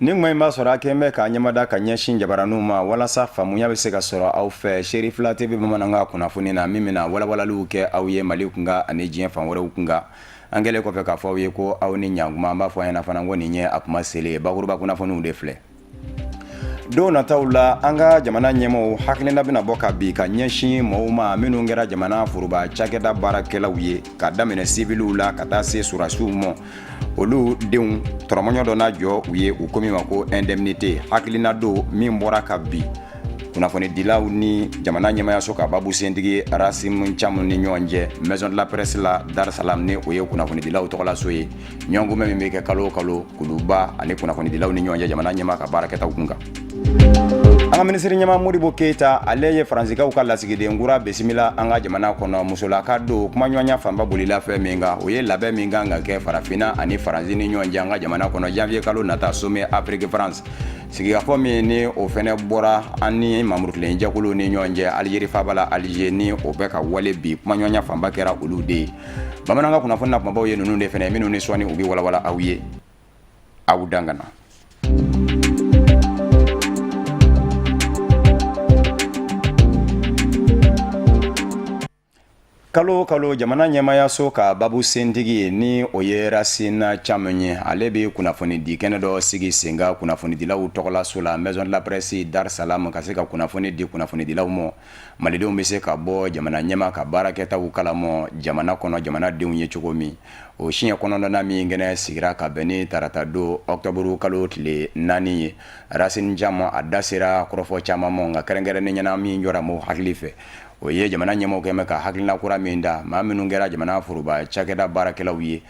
Nin kuma in b'a sɔrɔ a kɛn bɛ k'a ɲɛmada ka ɲɛsin jabaraninw ma walasa faamuya bɛ se ka sɔrɔ aw fɛ Seri Fila TV bamanankan kunnafoni na min bɛna walawalaliw kɛ aw ye Mali kunkan ani diɲɛ fan wɛrɛw kunkan. An kɛlen kɔfɛ k'a fɔ aw ye ko aw ni ɲankuma, an b'a fɔ aw ɲɛna fana ko nin ye a kuma selen ye. Bakuruba kunnafoniw de filɛ. Don nataw la, an ka jamana ɲɛmɔgɔw hakilina bɛna bɔ ka bin ka ɲɛsin mɔgɔw ma minnu kɛra jamana foroba cakɛda baarakɛlaw ye, ka daminɛ siviliw la ka taa se sɔrɔdasiw ma, olu denw tɔrɔmɔɲɔ dɔ na jɔ u ye, u ko min ma ko indemnité. Hakilina don min bɔra ka bin kunnafonidilaw ni jamana ɲɛmayaso ka babu sentigi Racine Thiam ni ɲɔgɔn cɛ Maison de la Presse la Dar Salam, ni o ye kunnafonidilaw tɔgɔlaso ye. Ɲɔgɔnkunbɛn min bɛ kɛ kalo o kalo kuluba ani kunnafonidilaw ni ɲɔgɔn cɛ jamana ɲɛmaa ka baarakɛtaw kun kan. An ka minisiri ɲɛmaa Modibo Keyita, ale ye Faransikaw ka lasigiden kura bisimila an ka jamana kɔnɔ. Musolaka don. Kumaɲɔgɔnya fanba bolila fɛn min kan, o ye labɛn min kan ka kɛ Farafinna ani Faransi ni ɲɔgɔn cɛ an ka jamana kɔnɔ janvier kalo nata, sommet Afrique France. Sigikafɔ min ni o fɛnɛ bɔra an ni mamurutilen jɛkuluw ni ɲɔgɔn cɛ Algérie faaba la Alger, ni o bɛ ka wale bi, kumaɲɔgɔnya fanba kɛra olu de ye. Bamanankan kunnafoni na kumabaw ye ninnu de fɛnɛ minnu ni sɔɔni u bɛ walawala aw ye. Aw dangana. Kalo o kalo, jamana ɲɛmayaso ka babu sentigi, ni o ye Racine Thiam ye, ale bɛ kunnafoni di kɛnɛ dɔ sigi sen kan kunnafonidilaw tɔgɔlaso la Maison de la Presse Dar Salam, ka se ka kunnafoni di kunnafonidilaw ma, malidenw bɛ se ka bɔ jamana ɲɛmaa ka baarakɛtaw kalama jamana kɔnɔ, jamanadenw ye cogo min. O siɲɛ kɔnɔntɔnnan min kɛnɛ sigira ka bɛn ni tarata don ɔkutɔburu kalo tile 4 ye, Racine Thiam a da sera kɔrɔfɔ caman ma, nka kɛrɛnkɛrɛnnenya na min jɔra mɔgɔw hakili fɛ, o ye jamana ɲɛmɔgɔ kɛmɛ ka hakilina kura min da maa minnu kɛra jamana foroba cakɛda baarakɛlaw ye,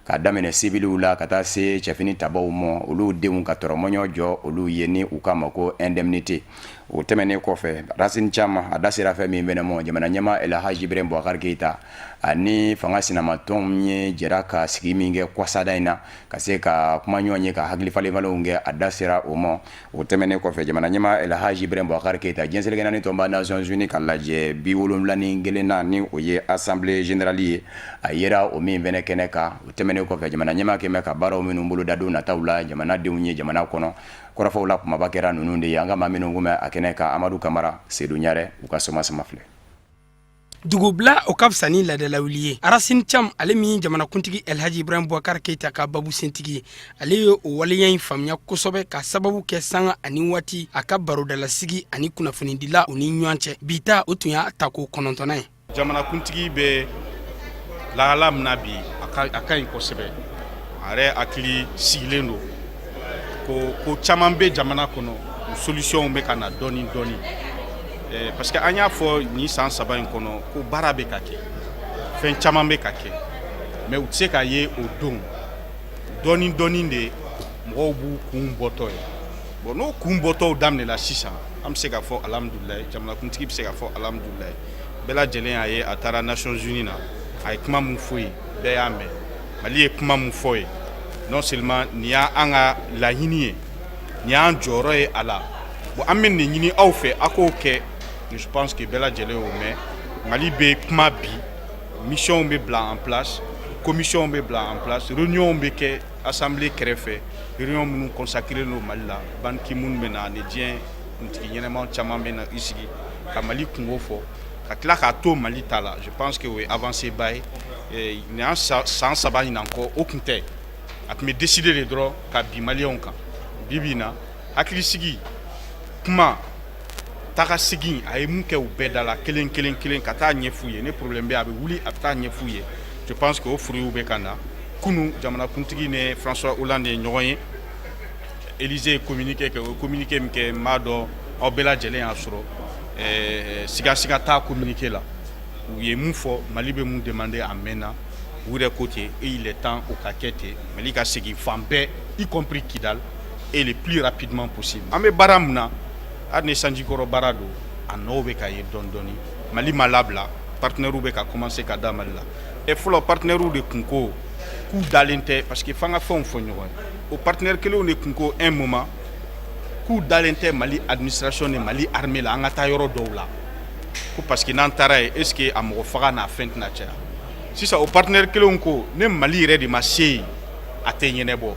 ka daminɛ sibiliw la ka taa se cɛfini tabaw ma, olu denw ka tɔrɔmɔɲɔ jɔ olu ye, ni u k'a ma ko indemnité. O tɛmɛnen kɔfɛ, Racine Thiam a da sera fɛn min fɛnɛ ma, jamana ɲɛmaa El Hadj Ibrahim Boubacar Keita ani fanga sinamatɔnw ye jɛra ka sigi min kɛ kɔsada in na, ka se ka kuma ɲɔgɔn ye, ka hakili falenfalenw kɛ, a da sera o ma. O tɛmɛnen kɔfɛ, jamana ɲɛmaa El Hadj Ibrahim Boubacar Keita, diɲɛ seleke naani tɔnba Nations Unies ka lajɛ 71nan, ni o ye Assemblée générale ye, a yera o min fɛnɛ kɛnɛ kan. O tɛmɛnen kɔfɛ, jamana ɲɛmaa kɛmɛ ka baaraw minnu boloda don nataw la jamanadenw ye jamana kɔnɔ, kɔrɔfɔw la kumaba kɛra ninnu de ye. An ka maa minnu kun bɛ a kɛnɛ kan, Amadu Kamara, Sedu Ɲarɛ, u ka soma sama filɛ. Dugubila, o ka fisa ni ladalawuli ye. Racine Thiam, ale min jamanakuntigi Elhaji Ibrahim Boubacar Keita ka babu sentigi ye, ale ye o waleya in faamuya kosɛbɛ, ka sababu kɛ sanga ani waati a ka barodalasigi ani kunnafonidila u ni ɲɔgɔn cɛ. Bi ta, o tun y'a tako kɔnɔntɔnnan ye. Jamanakuntigi bɛ lahala min na bi, a ka ɲi kosɛbɛ. A yɛrɛ hakili sigilen don ko ko caman bɛ jamana kɔnɔ, o solution bɛ ka na dɔɔni dɔɔni, parce que an y'a fɔ nin san 3 in kɔnɔ ko baara bɛ ka kɛ, fɛn caman bɛ ka kɛ, mais u tɛ se ka ye o don. Dɔɔni dɔɔni de mɔgɔw b'u kun bɔtɔ ye. Bon, n'o kun bɔtɔw daminɛla sisan, an bɛ se k'a fɔ alhamdulilayi. Jamanakuntigi bɛ se k'a fɔ alhamdulilayi. Bɛɛ lajɛlen y'a ye, a taara Nations Unies na, a ye kuma min fɔ yen, bɛɛ y'a mɛn. Mali ye kuma min fɔ yen, non seulement nin y'an ka laɲini ye, nin y'an jɔyɔrɔ ye a la, bon, an bɛ nin ɲini aw fɛ, a k'o kɛ. Je pense que bɛɛ lajɛlen y'o mɛn. Mali bɛ kuma bi, mission bɛ bila en place, commission bɛ bila en place, réunion bɛ kɛ assemblée kɛrɛfɛ, réunion minnu consacré don Mali la. Ban Ki-moon bɛ na, ni diɲɛ kuntigi ɲɛnɛmaw caman bɛ na i sigi ka Mali kungo fɔ, ka tila k'a to Mali ta la. Je pense que o ye avancée ba ye. Nin y'an san 3 ɲinan kɔ, o tun tɛ. A tun bɛ décider de dɔrɔn ka bin maliyɛnw kan. Bi bi in na, hakilisigi kuma taga segin, a ye mun kɛ u bɛɛ da la kelen kelen kelen ka taa ɲɛf'u ye. Ni problème bɛ, a bɛ wuli, a bɛ taa ɲɛf'u ye. Je pense que o fruits bɛ ka na. Kunun, jamanakuntigi ni François Hollande ye ɲɔgɔn ye. Élysée ye communiqué kɛ. O ye communiqué min kɛ, n b'a dɔn aw bɛɛ lajɛlen y'a sɔrɔ, siga siga t'a communiqué la. U ye mun fɔ, Mali bɛ mun demander a mɛnna, u yɛrɛ ko ten, et il est temps o ka kɛ ten. Mali ka segin fan bɛɛ, y compris Kidal, et le plus rapidement possible. An bɛ baara min na, hali ni sanjikɔrɔ baara don, a nɔw bɛ ka ye dɔɔni dɔɔni. Mali ma labila, partenaires bɛ ka commencer ka da Mali la. E fɔlɔ, partenaires de kun ko k'u dalen tɛ, parce que f'an ka fɛnw fɔ ɲɔgɔn ye. O partenaire kelenw de kun ko un moment k'u dalen tɛ Mali administration ni Mali armée la, an ka taa yɔrɔ dɔw la, ko parce que n'an taara yen, est ce que a mɔgɔ faga n'a fɛn tɛna caya? Sisan, o partenaire kelenw ko ne Mali yɛrɛ de ma se yen, a tɛ ɲɛnɛbɔ.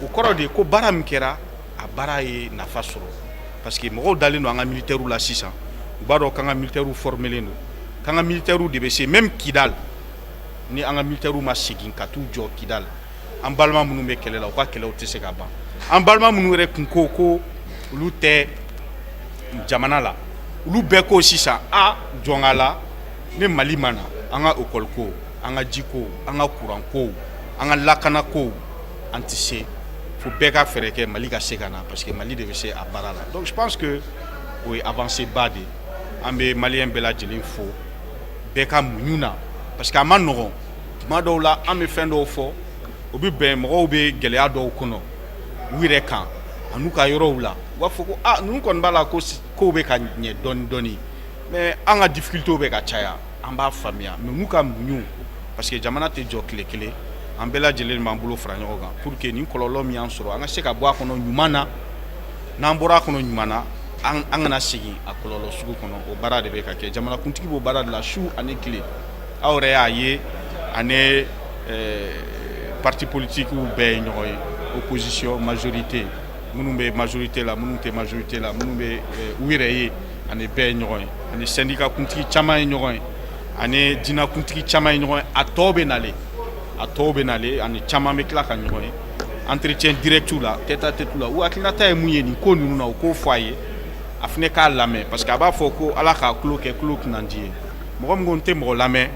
O kɔrɔ de ye ko baara min kɛra A baara ye nafa sɔrɔ parce que mɔgɔw dalen don an ka militaires la sisan. U b'a dɔn k'an ka militaires formelen don, k'an ka militaires de bɛ se même Kidal. Ni an ka militaires ma segin ka t'u jɔ Kidal, an balima minnu bɛ kɛlɛ la, u ka kɛlɛw tɛ se ka ban. An balima minnu yɛrɛ tun ko ko olu tɛ jamana la, olu bɛɛ ko sisan a jɔnka la ni Mali ma na, an ka école ko, an ka jiko, an ka courant ko, an ka lakana ko, an tɛ se. Fo bɛɛ ka fɛɛrɛ kɛ Mali ka se ka na, parce que Mali de bɛ se a baara la. Donc je pense que o ye avancée ba de ye. An bɛ Malien bɛɛ lajɛlen fo, bɛɛ ka muɲu na, parce que a ma nɔgɔn. Tuma dɔw la, an bɛ fɛn dɔw fɔ, o bɛ bɛn mɔgɔw bɛ gɛlɛya dɔw kɔnɔ u yɛrɛ kan an'u ka yɔrɔw la, u b'a fɔ ko aa, ninnu kɔni b'a la ko kow bɛ ka ɲɛ dɔɔni dɔɔni, mais an ka difficultés bɛ ka caya. An b'a faamuya, mais n'u ka muɲu, parce que jamana tɛ jɔ tile kelen. An bɛɛ lajɛlen b'an bolo fara ɲɔgɔn kan pour que nin kɔlɔlɔ min y'an sɔrɔ, an ka se ka bɔ a kɔnɔ ɲuman na. N'an bɔra a kɔnɔ ɲuman na, an kana segin a kɔlɔlɔ sugu kɔnɔ. O baara de bɛ ka kɛ. Jamanakuntigi b'o baara de la su ani tile. Aw yɛrɛ y'a ye, ani parti politique bɛɛ ye ɲɔgɔn ye, opposition, majorité, minnu bɛ majorité la, minnu tɛ majorité la, minnu bɛ u yɛrɛ ye, ani bɛɛ ye ɲɔgɔn ye, ani syndicat kuntigi caman ye ɲɔgɔn ye, ani diinɛkuntigi caman ye ɲɔgɔn ye. A tɔw bɛ nalen, a tɔw bɛ nalen, ani caman bɛ tila ka ɲɔgɔn ye entretien direct la, tête à tête la. U hakilinata ye mun ye nin ko ninnu na, u k'o fɔ a ye, a fana k'a lamɛn, parce que a b'a fɔ ko Ala k'a tulo kɛ tulo kunnandi ye. Mɔgɔ min ko n tɛ mɔgɔ lamɛn,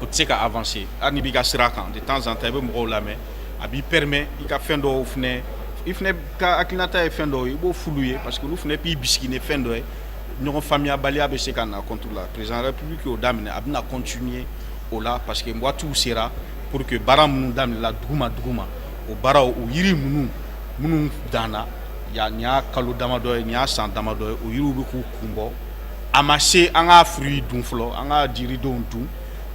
o tɛ se ka avancer. Hali n'i b'i ka sira kan, de temps en temps i bɛ mɔgɔw lamɛn, a b'i permet i ka fɛn dɔw fɛnɛ, i fɛnɛ ka hakilinata ye fɛn dɔw ye, i b'o f'olu ye, parce que olu fɛnɛ b'i bisigi ni fɛn dɔ ye. Ɲɔgɔn faamuyabaliya bɛ se ka na contre la. Président de la République y'o daminɛ, a bɛna continuer o la, parce que waatiw sera pour que baara minnu daminɛla duguma duguma, o baaraw, o yiri minnu danna ya, nin y'a kalo damadɔ ye, nin y'a san damadɔ ye, o yiriw bɛ k'u kun bɔ. A ma se an ka fruit dun fɔlɔ, an ka jiridenw dun,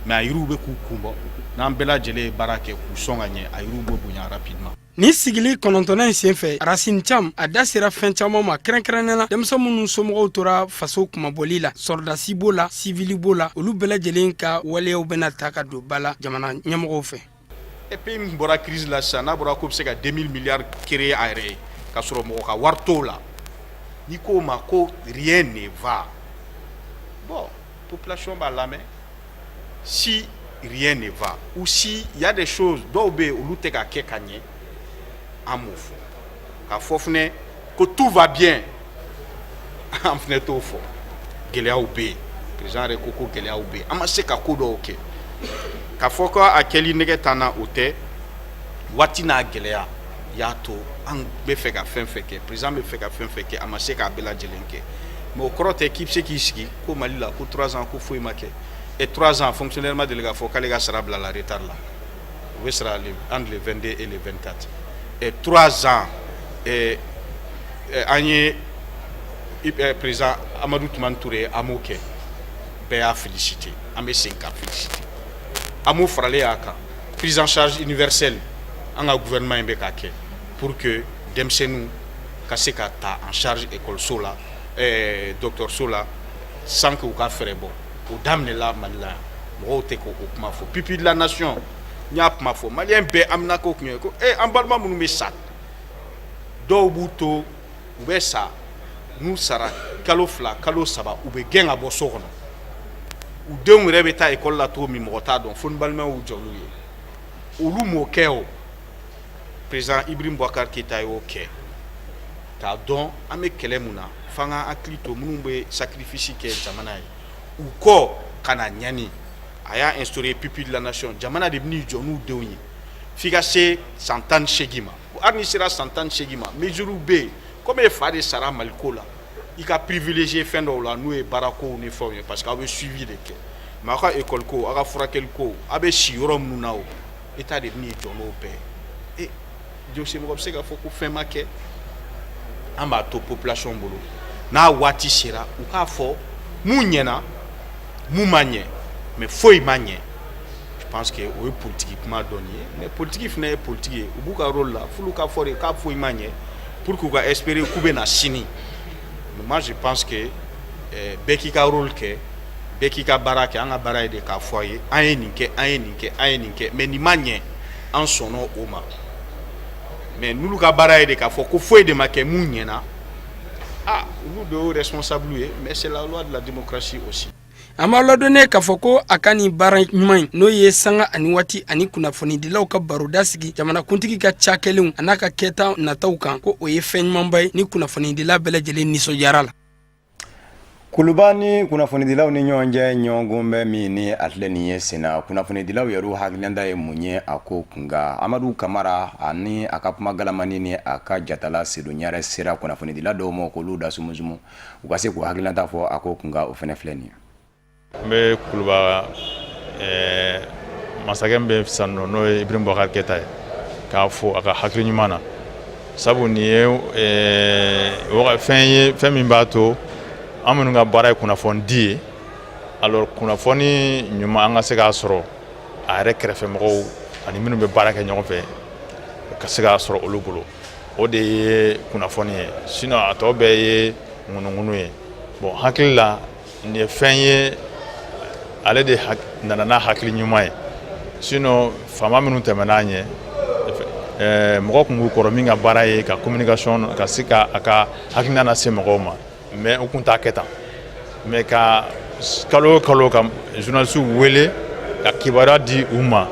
mais a yiriw bɛ k'u kun bɔ. N'an bɛɛ lajɛlen ye baara kɛ k'u sɔn ka ɲɛ, a yiriw bɛ bonya rapidement. Nin sigili 9nan in senfɛ, Racine Thiam a da sera fɛn caman ma, kɛrɛnkɛrɛnnen na denmisɛn minnu somɔgɔw tora faso kumabɔli la, sɔrɔdasi b'o la, sivili b'o la, olu bɛɛ lajɛlen ka waleyaw bɛna ta ka don ba la jamana ɲɛmɔgɔw fɛ. Et pays min bɔra crise la sisan, n'a bɔra k'o bɛ se ka 2000 milliards créer a yɛrɛ ye k'a sɔrɔ mɔgɔ ka wari t'o la, n'i k'o ma ko rien ne va, bon, population b'a lamɛn. Si rien ne va ou si il y a des choses dɔw bɛ yen, olu tɛ ka kɛ ka ɲɛ, an m'o fɔ. K'a fɔ fɛnɛ ko tout va bien, an fɛnɛ t'o fɔ. Gɛlɛyaw bɛ yen. Président yɛrɛ ko ko gɛlɛyaw bɛ yen, an ma se ka ko dɔw kɛ. K'a fɔ ko a kɛli nɛgɛ t'an na, o tɛ. Waati n'a gɛlɛya y'a to an bɛ fɛ ka fɛn fɛn kɛ, président bɛ fɛ ka fɛn fɛn kɛ, a ma se k'a bɛɛ lajɛlen kɛ. Mais o kɔrɔ tɛ k'i bɛ se k'i sigi ko Mali la ko 3 ans ko foyi ma kɛ. Et 3 ans, fonctionnaire ma deli k'a fɔ k'ale ka sara bila la retard la. O bɛ sara entre le 22 et le 24. Et 3 ans, et an ye président Amadou Toumani Touré, an m'o kɛ, bɛɛ y'a félicité, an bɛ segin ka félicité. An m'o faralen y'a kan, prise en charge universelle, an ka gouvernement in bɛ k'a kɛ pour que denmisɛnninw ka se ka ta en charge école la, dɔgɔtɔrɔso la, sans que u ka fɛɛrɛ bɔ. O daminɛla Mali la yan, mɔgɔw tɛ k'o kuma fɔ. Pupille de la nation, n y'a kuma fɔ, Malien bɛɛ haminako kun ye ko an balima minnu bɛ sa, dɔw b'u to u bɛ sa, n'u sara kalo 2, kalo 3, u bɛ gɛn ka bɔ so kɔnɔ. U denw yɛrɛ bɛ taa école la cogo min, mɔgɔ t'a dɔn, fo ni balimaw y'u jɔ n'u ye. Olu m'o kɛ. O président Ibrahim Boubacar Keïta y'o kɛ k'a dɔn an bɛ kɛlɛ mun na, f'an ka hakili to minnu bɛ sacrifice kɛ jamana ye u kɔ ka na ɲani. A y'a instauré pupille de la nation, jamana de bɛ n'i jɔ n'u denw ye f'i ka se san 18 ma. Hali n'i sera san 18 ma, mesure bɛ yen, komi e fa de sara Maliko la, i ka privilégié fɛn dɔw la, n'o ye baarakow ni fɛnw ye, parce que aw bɛ suivi de kɛ. Mais aw ka école ko, aw ka furakɛli ko, aw bɛ si yɔrɔ minnu na, o État de bɛ n'i jɔ n'o bɛɛ ye. E jose, mɔgɔ bɛ se k'a fɔ ko fɛn ma kɛ? An b'a to population bolo, n'a waati sera, u k'a fɔ mun ɲɛna, mun ma ɲɛ. Mais foyi ma ɲɛ, je pense que o ye politique kuma dɔɔni ye. Mais politique fana ye politique ye, u b'u ka rôle la, f'olu ka fɔ de k'a foyi ma ɲɛ pour k'u ka espérer k'u bɛ na sini. Mais moi, je pense que bɛɛ k'i ka rôle kɛ, bɛɛ k'i ka baara kɛ. An ka baara ye de k'a fɔ a ye, an ye nin kɛ, an ye nin kɛ, an ye nin kɛ, mais nin ma ɲɛ, an sɔnna o ma. Mais n'olu ka baara ye de k'a fɔ ko foyi de ma kɛ mun ɲɛna, ah, olu de y'o responsable ye. Mais c'est la loi de la démocratie aussi. An b'a ladɔnniya k'a fɔ ko a ka nin baara ɲuman in, n'o ye sanga ani waati ani kunnafonidilaw ka baroda sigi jamanakuntigi ka cakɛlenw a n'a ka kɛta nataw kan, ko o ye fɛn ɲumanba ye ni kunnafonidila bɛɛ lajɛlen nisɔndiyara la. Kuluba ni kunnafonidilaw ni ɲɔgɔn cɛ ɲɔgɔnkunbɛn min ni a filɛ nin ye senna, kunnafonidilaw yɛrɛ hakilinata ye mun ye a ko kunkan? Amadu Kamara ani a ka kuma galamani ni a ka jatala Sedu Ɲare sera kunnafonidila dɔw ma k'olu da sumusumu, u ka se k'u hakilinata fɔ a ko kunkan. O fana filɛ nin ye. N bɛ Kuluba masakɛ min bɛ sisan nɔ, n'o ye Ibrahim Boubacar Keita ye, k'a fo a ka hakili ɲuman na, sabu nin ye fɛn ye, fɛn min b'a to an minnu ka baara ye kunnafoni di ye, alors kunnafoni ɲuman an ka se k'a sɔrɔ a yɛrɛ kɛrɛfɛmɔgɔw ani minnu bɛ baara kɛ ɲɔgɔn fɛ, ka se k'a sɔrɔ olu bolo. O de ye kunnafoni ye, sinon a tɔ bɛɛ ye ŋunuŋunu ye. Bon, hakili la, nin ye fɛn ye, ale de nana n'a hakili ɲuman ye. Sinon faama minnu tɛmɛna ɲɛ, mɔgɔ tun b'u kɔrɔ min ka baara ye ka communication, ka se ka a ka hakilina lase mɔgɔw ma, mais u tun t'a kɛ tan. Mais ka kalo o kalo ka journalistes wele ka kibaruya di u ma,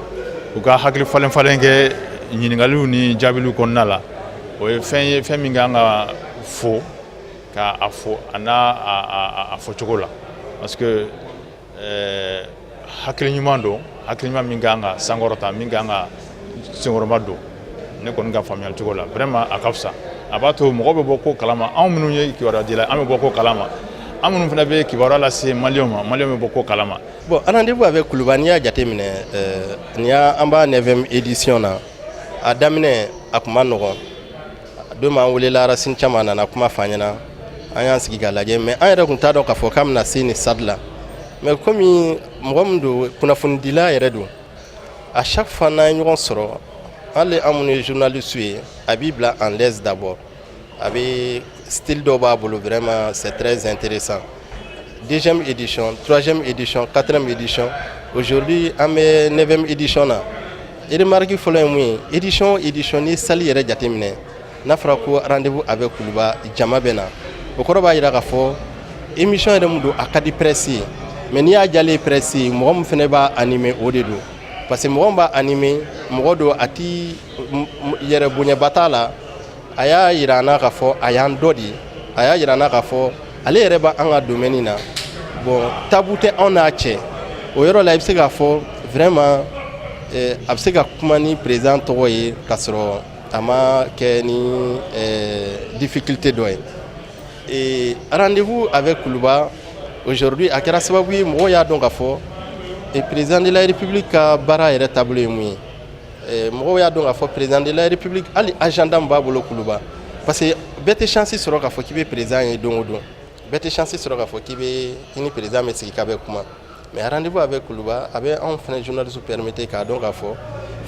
u ka hakili falen falen kɛ ɲininkaliw ni jaabiliw kɔnɔna la, o ye fɛn ye, fɛn min kan ka fo, ka a fo a n'a a fɔcogo la, parce que hakili ɲuman don, hakili ɲuman min kan ka sankɔrɔta, min kan ka senkɔrɔma don. Ne kɔni ka faamuyali cogo la, vraiment a ka fisa. A b'a to mɔgɔ bɛ bɔ ko kalama. Anw minnu ye kibaruya dila, an bɛ bɔ ko kalama. An minnu fana bɛ kibaruya lase Maliyɛnw ma, Maliyɛnw bɛ bɔ ko kalama. Bon, rendez-vous avec Kuluba, n'i y'a jateminɛ, nin y'a an b'a 9e édition na. A daminɛ, a tun ma nɔgɔn. Don min an welela, Racine Caman nana kuma f'an ɲɛna, an y'an sigi k'a lajɛ, mais an yɛrɛ tun t'a dɔn k'a fɔ k'an bɛna se nin stade la. Mais komi mɔgɔ min don, kunnafonidila yɛrɛ don, à chaque fois n'an ye ɲɔgɔn sɔrɔ, hali an minnu ye journaliste ye, a b'i bila en l'aise d'abord. A bɛ style dɔ b'a bolo, vraiment c'est très intéressant. Deuxième édition, troisième édition, quatrième édition, aujourd'hui an bɛ neuvième édition na. Remarque fɔlɔ ye mun ye? Édition édition, ni salle yɛrɛ jateminɛ, n'a fɔra ko rendez-vous avec Kuluba, jama bɛ na. O kɔrɔ b'a jira k'a fɔ émission yɛrɛ mun don, a ka di presse ye. Mais n'i y'a jalen presse ye, mɔgɔ min fana b'a animer, o de don, parce que mɔgɔ min b'a animer, mɔgɔ don, a ti yɛrɛ bonyaba t'a la. A y'a yira an na k'a fɔ a y'an dɔ de ye, a y'a yira an na k'a fɔ ale yɛrɛ b'an ka domaine na. Bon, tabou tɛ anw n'a cɛ o yɔrɔ la. I bɛ se k'a fɔ vraiment a bɛ se ka kuma ni président tɔgɔ ye k'a sɔrɔ a ma kɛ ni difficulté dɔ ye. Et rendez-vous avec Kuluba aujourd'hui, a kɛra sababu ye mɔgɔw y'a dɔn k'a fɔ président de la République ka baara yɛrɛ taabolo ye mun ye. Mɔgɔw y'a dɔn k'a fɔ président de la République, hali agenda min b'a bolo Kuluba, parce que bɛɛ tɛ chance sɔrɔ k'a fɔ k'i bɛ président ye don o don, bɛɛ tɛ chance sɔrɔ k'a fɔ k'i bɛ i ni président bɛ sigi k'a bɛ kuma. Mais rendez-vous avec Kuluba, a bɛ anw fana journaliste permettre k'a dɔn k'a fɔ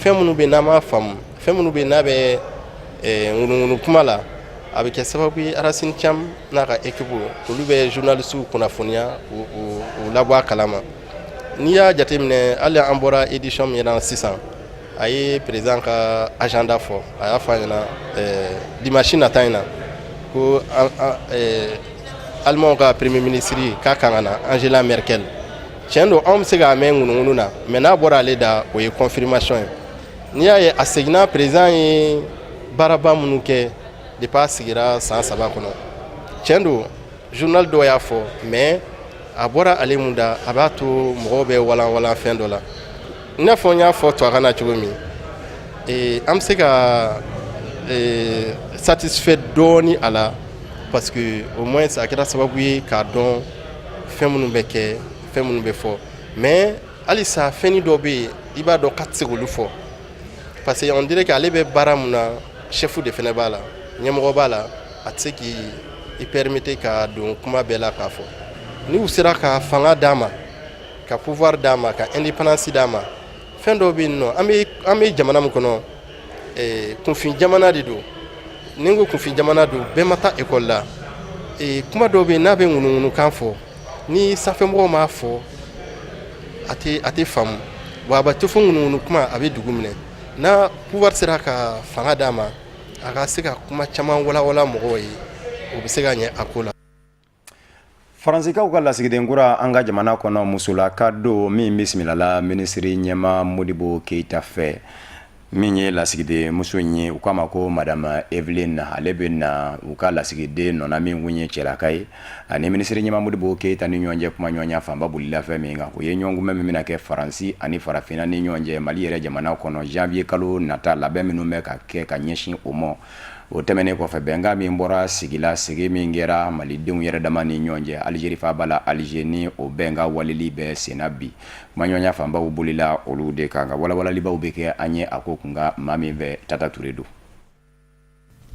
fɛn minnu bɛ n'an m'a faamu, fɛn minnu bɛ n'a bɛ ŋunuŋunu kuma la, a bɛ kɛ sababu ye Racine Thiam n'a ka équipe, olu bɛ journaliste kunnafoniya k'u labɔ a kalama. N'i y'a jateminɛ, hali an bɔra édition min na sisan, a ye président ka agenda fɔ. A y'a fɔ a ɲɛna dimanche nata in na ko Allemand ka premier ministre k'a kan ka na, Angela Merkel. Tiɲɛ don, anw bɛ se k'a mɛn ŋunuŋunu na, mais n'a bɔra ale da, o ye confirmation ye. N'i y'a ye a seginna, président ye baaraba minnu kɛ depuis a sigira san 3 kɔnɔ, tiɲɛ don, journal dɔw y'a fɔ, mais a bɔra ale mun da, a b'a to mɔgɔw bɛ walan walan fɛn dɔ la. I n'a fɔ n y'a fɔ tubabukan na cogo min, an bɛ se ka satisfait dɔɔni a la, parce que au moins a kɛra sababu ye k'a dɔn fɛn minnu bɛ kɛ, fɛn minnu bɛ fɔ. Mais halisa fɛnnin dɔw bɛ yen, i b'a dɔn k'a tɛ se k'olu fɔ, parce que on dirait que ale bɛ baara mun na, chef de fana b'a la, ɲɛmɔgɔ b'a la, a tɛ se k'i permettre ka don kuma bɛɛ la k'a fɔ. N'u sera ka fanga d'a ma, ka pouvoir d'a ma, ka indépendance d'a ma, fɛn dɔw bɛ yen nɔ, an bɛ jamana min kɔnɔ, kunfin jamana de don. Ni n ko kunfin jamana don, bɛɛ ma taa école la. Kuma dɔw bɛ yen, n'a bɛ ŋunuŋunukan fɔ, ni sanfɛmɔgɔw m'a fɔ, a tɛ faamu. Wa a bɛ to fo ŋunuŋunu kuma a bɛ dugu minɛ. N'a pouvoir sera ka fanga d'a ma. A ka se ka kuma caman walawala mɔgɔw ye, o bɛ se ka ɲɛ a ko la. Faransikaw ka lasigiden kura an ka jamana kɔnɔ, musolaka don min bisimilala minisiri ɲɛma Modibo Keyita fɛ. Min ye lasigiden muso in ye, u k'a ma ko Madame Evelyne, ale bɛ na u ka lasigiden nɔ min kun ye cɛlaka ye. Ani minisiri ɲɛma Modibo Keyita ni ɲɔgɔn cɛ, kumaɲɔgɔnya fanba bolila fɛn min kan, o ye ɲɔgɔnkunbɛn min bɛna kɛ Faransi ani Farafinna ni ɲɔgɔn cɛ Mali yɛrɛ jamana kɔnɔ janvier kalo nata, labɛn minnu bɛ ka kɛ ka ɲɛsin o ma. O tɛmɛnen kɔfɛ, bɛnkan min bɔra sigila, sigi min kɛra malidenw yɛrɛ dama ni ɲɔgɔn cɛ Alizeri faaba la Alize, ni o bɛnkan waleli bɛ senna bi, kumaɲɔgɔnya fanbaw bolila olu de kan. Ka walawalalibaw bɛ kɛ an ye a ko kunkan maa min fɛ, Tata Ture don.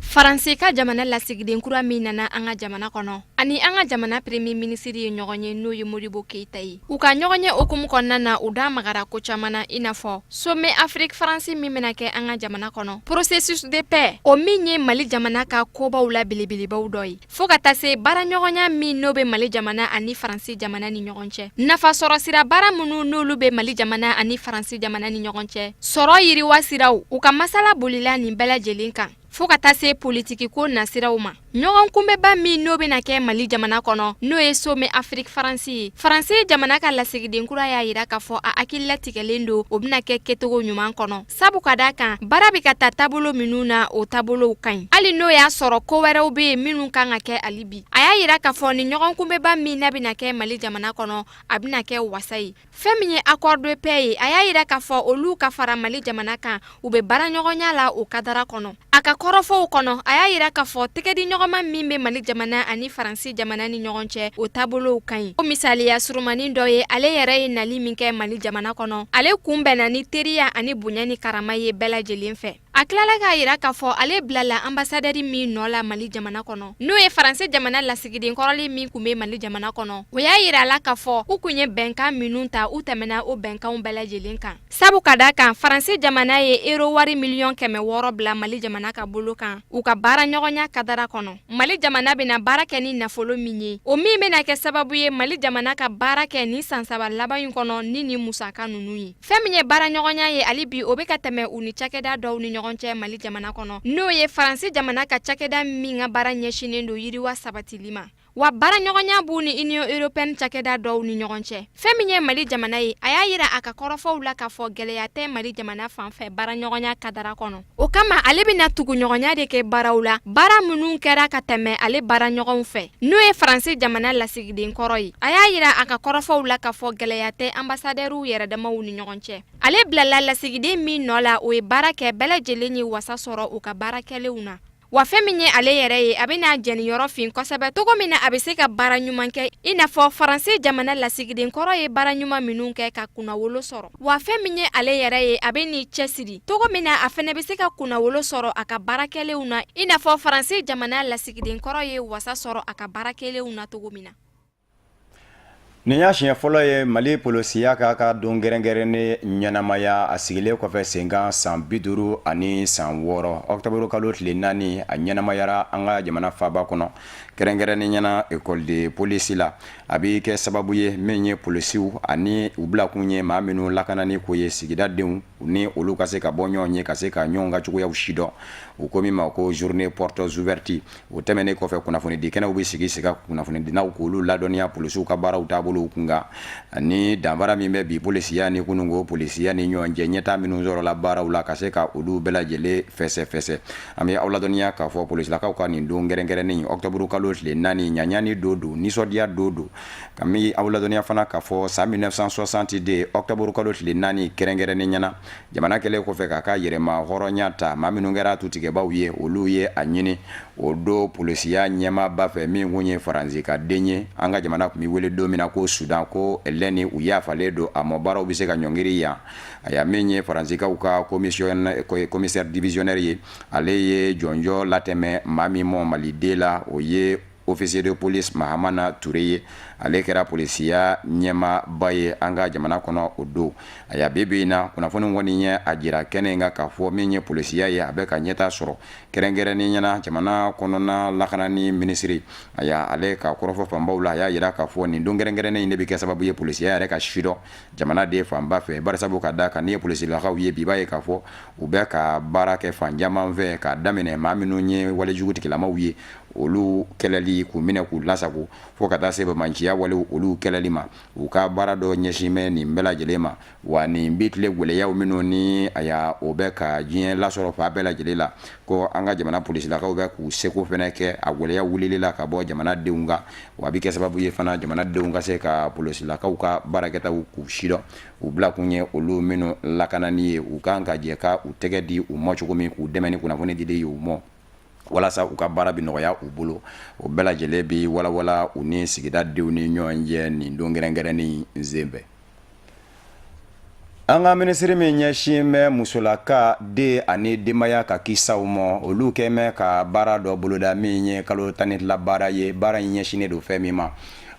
Faransi ka jamana lasigiden kura min nana an ka jamana kɔnɔ, ani an ka jamana premier ministre ye ɲɔgɔn ye, n'o ye Modibo Keyita ye. U ka ɲɔgɔn ye hukumu kɔnɔna na, u da magara ko caman na, i n'a fɔ sommet Afrique Faransi min bɛna kɛ an ka jamana kɔnɔ, processus de paix, o min ye Mali jamana ka kobaw la belebelebaw dɔ ye, fo ka taa se baaraɲɔgɔnya min n'o bɛ Mali jamana ani Faransi jamana ni ɲɔgɔn cɛ, nafa sɔrɔ sira baara minnu n'olu bɛ Mali jamana ani Faransi jamana ni ɲɔgɔn cɛ, sɔrɔ yiriwa siraw. U ka masala bolila nin bɛɛ lajɛlen kan, fo ka taa se politiki ko nasiraw ma. Ɲɔgɔn kunbɛnba min n'o bɛna kɛ Mali jamana kɔnɔ, n'o ye sommet Afrique Faransi ye, Faransi jamana ka lasigiden kura y'a yira k'a fɔ a hakililatigɛlen don o bɛna kɛ kɛcogo ɲuman kɔnɔ, sabu ka da kan baara bɛ ka taa taabolo minnu na, o taabolow ka ɲi, hali n'o y'a sɔrɔ ko wɛrɛw bɛ yen minnu kan ka kɛ hali bi. A y'a yira k'a fɔ ni ɲɔgɔn kunbɛnba min n'a bɛna kɛ Mali jamana kɔnɔ, a bɛna kɛ wasa ye. Fɛn min ye accord de paix ye, a y'a yira k'a fɔ olu ka fara Mali jamana kan, u bɛ baaraɲɔgɔnya la o kadara kɔnɔ. A ka kɔrɔfɔw kɔnɔ, a y'a yira k'a fɔ tɛgɛdiɲɔgɔnma min bɛ Mali jamana ani Faransi jamana ni ɲɔgɔn cɛ, o taabolow ka ɲi. O misaliya surumanin dɔ ye, ale yɛrɛ ye nali min kɛ Mali jamana kɔnɔ, ale kunbɛnna ni teriya ani bonya ni karama ye bɛɛ lajɛlen fɛ. A tilala k'a yira k'a fɔ ale bilala anbasadɛri min nɔ la Mali jamana kɔnɔ, n'o ye Faransi jamana lasigiden kɔrɔlen min tun bɛ Mali jamana kɔnɔ, o y'a yira a la k'a fɔ u kun ye bɛnkan minnu ta, u tɛmɛna o bɛnkanw bɛɛ lajɛlen kan, sabu ka da kan Faransi jamana ye euro wari miliyɔn 600 bila Mali jamana ka bolo kan u ka baaraɲɔgɔnya kadara kɔnɔ. Mali jamana bɛna baara kɛ ni nafolo min ye, o min bɛna kɛ sababu ye Mali jamana ka baara kɛ nin san 3 laban in kɔnɔ ni nin musaka ninnu ye. Fɛn min ye baaraɲɔgɔnya ye hali bi, o bɛ ka tɛmɛ u ni cakɛda dɔw ni ɲɔgɔn cɛ Mali jamana kɔnɔ, n'o ye Faransi jamana ka cakɛda min ka baara ɲɛsinnen don yiriwa sabatili ma. Wa baaraɲɔgɔnya b'u ni Union européenne cakɛda dɔw ni ɲɔgɔn cɛ. Fɛn min ye Mali jamana ye, a y'a yira a ka kɔrɔfɔw la k'a fɔ gɛlɛya tɛ Mali jamana fan fɛ baaraɲɔgɔnya kadara kɔnɔ. O kama, ale bɛna tuguɲɔgɔnya de kɛ baaraw la, baara minnu kɛra ka tɛmɛ ale baaraɲɔgɔnw fɛ, n'o ye Faransi jamana lasigiden kɔrɔ ye. A y'a yira a ka kɔrɔfɔw la k'a fɔ gɛlɛya tɛ anbasadɛriw yɛrɛdamaw ni ɲɔgɔn cɛ. Ale bilala lasigiden min nɔ la, o ye baara kɛ, bɛɛ lajɛlen ye wasa sɔrɔ u ka baara kɛlenw na. Wa fɛn min ye ale yɛrɛ ye, a bɛna jɛniyɔrɔ fin kosɛbɛ cogo min na a bɛ se ka baara ɲuman kɛ, i n'a fɔ Faransi jamana lasigiden kɔrɔ ye baara ɲuman minnu kɛ ka kunnawolo sɔrɔ. Wa fɛn min ye ale yɛrɛ ye, a bɛ n'i cɛsiri cogo min na a fana bɛ se ka kunnawolo sɔrɔ a ka baara kɛlenw na, i n'a fɔ Faransi jamana lasigiden kɔrɔ ye wasa sɔrɔ a ka baara kɛlenw na cogo min na. Nin y'a siɲɛ fɔlɔ ye Mali polosiya k'a ka don kɛrɛnkɛrɛnnen ɲɛnamaya, a sigilen kɔfɛ senkan san 56, ɔkutɔburu kalo tile 4, a ɲɛnamayara an ka jamana faaba kɔnɔ, kɛrɛnkɛrɛnnenya na école de police la. A bɛ kɛ sababu ye min ye polisiw ani u bilakun ye maa minnu lakanani ko ye, sigidadenw ni olu ka se ka bɔ ɲɔgɔn ye, ka se ka ɲɔgɔn ka cogoyaw sidɔn, u ko min ma ko journée portes ouvertes. O tɛmɛnen kɔfɛ, kunnafonidi kɛnɛw bɛ sigi sigi kunnafonidinaw k'olu ladɔnniya polisiw ka baaraw taabolow kunkan, ani danfara min bɛ bi polisiya ni kununko polisiya ni ɲɔgɔn cɛ, ɲɛtaa minnu sɔrɔla baaraw la, ka se ka olu bɛɛ lajɛlen fɛsɛfɛsɛ. An bɛ aw ladɔnniya k'a fɔ polisilakaw ka nin don kɛrɛnkɛrɛnnen, ɔkutɔburu kalo tile 4, ɲaɲani don don, nisɔndiya don don. Ka bɛ aw ladɔnniya fana k'a fɔ san 1962 ɔkutɔburu kalo tile 4 kɛrɛnkɛrɛnnen ɲɛna, jamana kɛlen kɔfɛ k'a ka yɛrɛma hɔrɔnya ta, maa minnu kɛra tutigɛbaw ye, olu ye a ɲini o don polisiya ɲɛmaaba fɛ min kun ye Faransi ka den ye, an ka jamana tun bɛ wele don min na ko Sudan, ko lɛni u yafalen don a ma, baaraw bɛ se ka ɲɔngiri yan. Aya, min ye Faransikaw ka commissaire divisionnaire ye, ale ye jɔnjɔ latɛmɛ maa min mɔ maliden la, o ye Officier de police Mahamana Ture ye. Ale kɛra polisiya ɲɛmaaba ye an ka jamana kɔnɔ o don. Aya, bi bi in na, kunnafoni kɔni ye a jira kɛnɛ in kan k'a fɔ min ye polisiya ye, a bɛ ka ɲɛta sɔrɔ, kɛrɛnkɛrɛnnenya na jamana kɔnɔna lakanani minisiri. Aya, ale ka kɔrɔfɔ fanbaw la, a y'a jira k'a fɔ nin don kɛrɛnkɛrɛnnen in de bɛ kɛ sababu ye polisiya yɛrɛ ka sidɔn jamanaden fanba fɛ, barisabu ka da kan n'i ye polisilakaw ye bi, i b'a ye k'a fɔ u bɛ ka baara kɛ fan caman fɛ, k'a daminɛ maa minnu ye walejugu tigilamaw ye, olu kɛlɛli, k'u minɛ k'u lasago, fo ka taa se banbaanciya walew olu kɛlɛli ma. U ka baara dɔ ɲɛsin bɛ nin bɛɛ lajɛlen ma. Wa nin bi tile gɛlɛyaw minnu ni aya o bɛ ka diɲɛ lasɔrɔ fan bɛɛ lajɛlen la, ko an ka jamana polisilakaw bɛ k'u seko fana kɛ a gɛlɛya wulili la ka bɔ jamanadenw kan. Wa a bɛ kɛ sababu ye fana jamanadenw ka se ka polisilakaw ka baarakɛtaw k'u sidɔn. U bila kun ye olu minnu lakanani ye, u kan ka jɛ ka u tɛgɛ di u ma cogo min, k'u dɛmɛ ni kunnafoni dili ye u ma, walasa u ka baara bɛ nɔgɔya u bolo. O bɛɛ lajɛlen bɛ walawala u ni sigida denw ni ɲɔgɔn cɛ nin don kɛrɛnkɛrɛnnen in senfɛ. An ka minisiri min ɲɛsin bɛ musolaka, den ani denbaya ka kisaw ma, olu kɛn bɛ ka baara dɔ boloda min ye kalo 12 baara ye. Baara in ɲɛsinnen don fɛn min ma,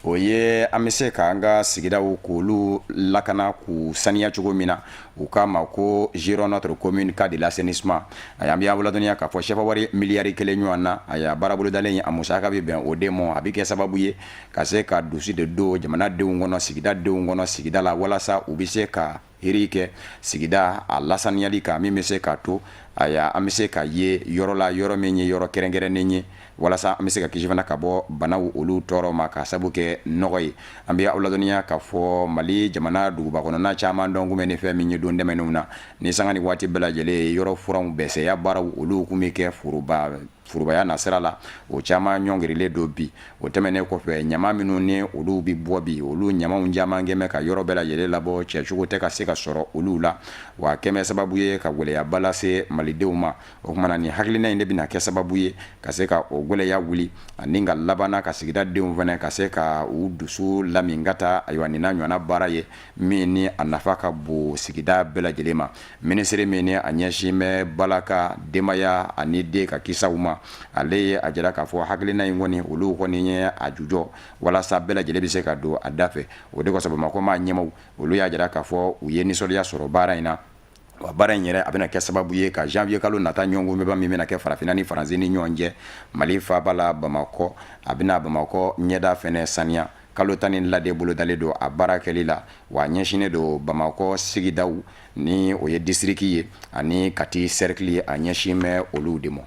o ye an bɛ se k'an ka sigidaw k'olu lakana, k'u saniya cogo min na. U k'a ma ko Gérons notre commune cas de l'assainissement. A an bɛ aw ladɔnniya k'a fɔ sefa wari miliyari 1 ɲɔgɔn na, a baara bolodalen, a musaka bɛ bɛn o de ma. A bɛ kɛ sababu ye ka se ka dusu de don jamanadenw kɔnɔ, sigida denw kɔnɔ, sigida la, walasa u bɛ se ka hiri kɛ sigida a lasaniyali kan, min bɛ se ka to aya an bɛ se ka ye yɔrɔ la, yɔrɔ min ye yɔrɔ kɛrɛnkɛrɛnnen ye, walasa an bɛ se ka kisi fana ka bɔ banaw olu tɔɔrɔ ma ka sabu kɛ nɔgɔ ye. An bɛ aw ladɔnniya k'a fɔ Mali jamana duguba kɔnɔna caman dɔn kun bɛ ni fɛn min ye don tɛmɛnenw na, ni sanga ni waati bɛɛ lajɛlen yɔrɔ furanw bɛsɛya baaraw olu kun bɛ kɛ forobaya nasira la, o caman ɲɔngirilen don bi. O tɛmɛnen kɔfɛ, ɲama minnu ni olu bɛ bɔ bi, olu ɲamaw caman kɛn bɛ ka yɔrɔ bɛɛ lajɛlen labɔ, cɛcogo tɛ ka se ka sɔrɔ olu la, wa kɛn bɛ sababu ye ka gɛlɛyaba lase malidenw ma. O tuma na, nin hakilina in de bɛna kɛ sababu ye ka se ka o gɛlɛya wuli, ani ka labanna ka sigida denw fana ka se ka u dusu lamin ka taa, ayiwa, nin n'a ɲɔgɔnna baara ye min ni a nafa ka bon sigida bɛɛ lajɛlen ma. Minisiri min ni a ɲɛsin bɛ balaka, denbaya ani den ka kisaw ma, ale ye a jira k'a fɔ hakilina in kɔni, olu kɔni ye a jujɔ walasa bɛɛ lajɛlen bɛ se ka don a da fɛ. O de kosɔn, Bamakɔ maa ɲɛmaw olu y'a jira k'a fɔ u ye nisɔndiya sɔrɔ baara in na. Wa baara in yɛrɛ, a bɛna kɛ sababu ye ka janvier kalo nata ɲɔgɔnkunbɛnba min bɛna kɛ Farafinna ni Faransi ni ɲɔgɔn cɛ Mali faaba la Bamakɔ, a bɛna Bamakɔ ɲɛda fɛnɛ saniya. Kalo 12 de bolodalen don a baara kɛli la, wa a ɲɛsinnen don Bamakɔ sigidaw ni o ye district ye ani Kati cercle, a ɲɛsin bɛ olu de ma.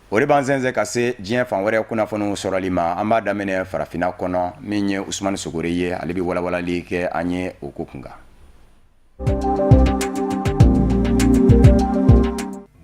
O de b'an sɛnsɛn ka se diɲɛ fan wɛrɛ kunnafoniw sɔrɔli ma. An b'a daminɛ Farafinna kɔnɔ. Min ye Usumani Sogore ye, ale bɛ walawalali kɛ an ye o ko kunkan.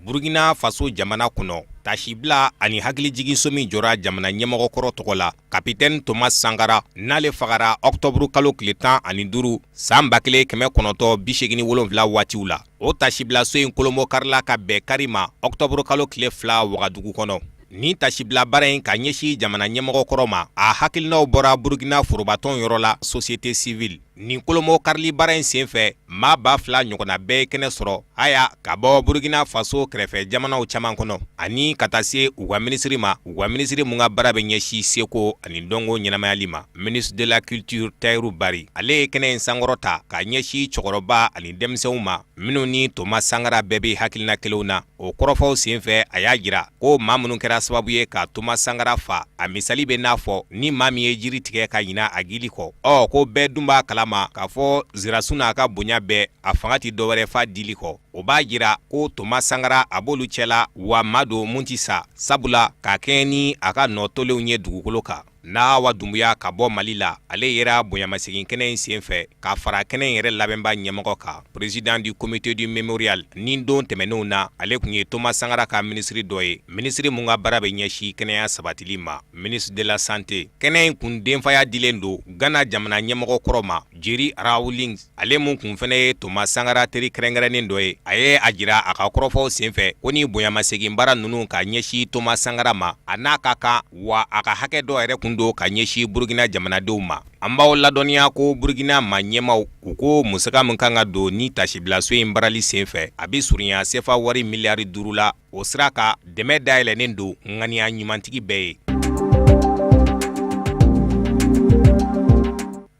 Burukina Faso jamana kɔnɔ, tasibila ani hakilijiginso min jɔra jamana ɲɛmɔgɔ kɔrɔ tɔgɔ la, Kapitɛni Thomas Sankara, n'ale fagara ɔkutɔburu kalo tile 15 san 1987 waatiw la, o tasibilaso in kolonbɔkarila ka bɛn kari ma ɔkutɔburu kalo tile 2 Wagadugu kɔnɔ. Nin tasibila baara in ka ɲɛsin jamana ɲɛmɔgɔ kɔrɔ ma, a hakilinaw bɔra Burukina forobatɔn yɔrɔ la, société civile. Nin kolonbɔkarili baara in senfɛ, maa 2000 ɲɔgɔnna bɛɛ ye kɛnɛ sɔrɔ haya ka bɔ Burukina Faso kɛrɛfɛ jamanaw caman kɔnɔ, ani ka taa se u ka minisiri ma, u ka minisiri mun ka baara bɛ ɲɛsin seko ani dɔnko ɲɛnamayali ma, ministre de la culture Tayiru Bari. Ale ye kɛnɛ in sankɔrɔta ka ɲɛsin cɛkɔrɔba ani denmisɛnw ma minnu ni Thomas Sankara bɛɛ bɛ hakilina kelenw na. O kɔrɔfɔw senfɛ, a y'a jira ko maa minnu kɛra sababu ye ka Thomas Sankara fa, a misali bɛ n'a fɔ ni maa min ye jiri tigɛ ka ɲina a gili kɔ. Ɔ ko bɛɛ dun b'a kalama k'a fɔ zirasun n'a ka bonya bɛɛ, a fanga tɛ dɔwɛrɛ f'a dili kɔ. O b'a jira ko Thomas Sankara a b'olu cɛla, wa maa don mun tɛ sa, sabula ka kɛɲɛ ni a ka nɔ tolenw ye dugukolo kan. N'Awa Dunbuya ka bɔ Mali la, ale yera bonyamasegin kɛnɛ in senfɛ ka fara kɛnɛ in yɛrɛ labɛnba ɲɛmɔgɔ kan, président du comité du mémorial. Ni don tɛmɛnenw na, ale tun ye Thomas Sankara ka minisiri dɔ ye, minisiri mun ka baara bɛ ɲɛsin kɛnɛya sabatili ma, ministre de la santé. Kɛnɛ in kun denfaya dilen don Gana jamana ɲɛmɔgɔ kɔrɔ ma, Jerry Rawlings, ale mun kun fana ye Thomas Sankara teri kɛrɛnkɛrɛnnen dɔ ye, a ye a jira a ka kɔrɔfɔw senfɛ ko ni bonyamasegin baara ninnu ka ɲɛsin Thomas Sankara ma, a n'a ka kan, wa a ka hakɛ dɔ yɛrɛ kun don ka ɲɛsin Burukina jamanadenw ma. An b'aw ladɔnniya ko Burukina maa ɲɛmaaw, u ko musaka min kan ka don ni tasibilaso in baarali senfɛ, a bɛ surunya sefa wari miliyari 5 la. O sira kan, dɛmɛ dayɛlɛnnen don ŋaniya ɲumantigi bɛɛ ye.